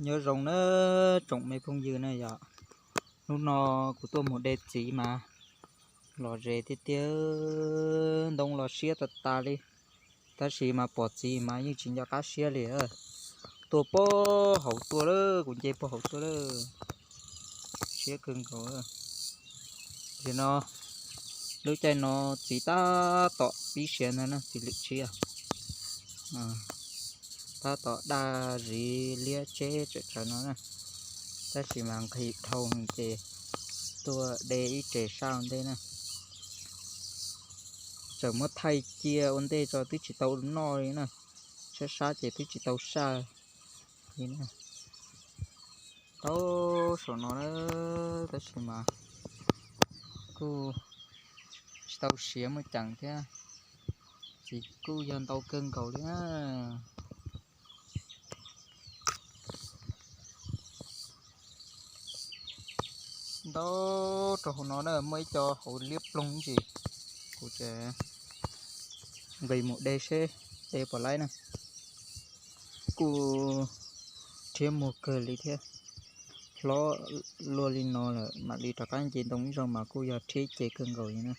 Nyob zoo na tsoom me phooj ywg na yom, hnub no kuv tuaj mus de txiv mas los ze tiag tiag, ntoo los siab tas tas li, tab sis mas pom txiv mas yeej tsis nco qab siab li. Tuaj puag hauv tuaj lawm, kuv nce puag hauv tuaj lawm, siab kawg nkaus. Nim no lub caij no txiv tab tom pib siav ntag na, txiv lwm tshiab tab tom daj zis liab tseb tsawm tsawv no na, tab sis mas nqhis dhau ces tuaj de ib re sab ua ntej na. Txawm muab thaij cia ua ntej tso twb tsis tau noj li na, sab sab ces twb tsis tau saj li na. Tau saum no na, tab sis mas kuj tsis tau siav muaj ceem thiab, txiv kuj yog ntau kawg nkaus li na. Ntau rau hauv no na, muaj ib co hauv liab ploog ntsis, kuv tseem nqis mus de seb de puas laib na. Kuj rhiab muag kawg li thiab, hlob luaj li no lawm mam li rov qab nce ntoo ib zaug mas kuj yog rhiab ce kawg nkaus li na.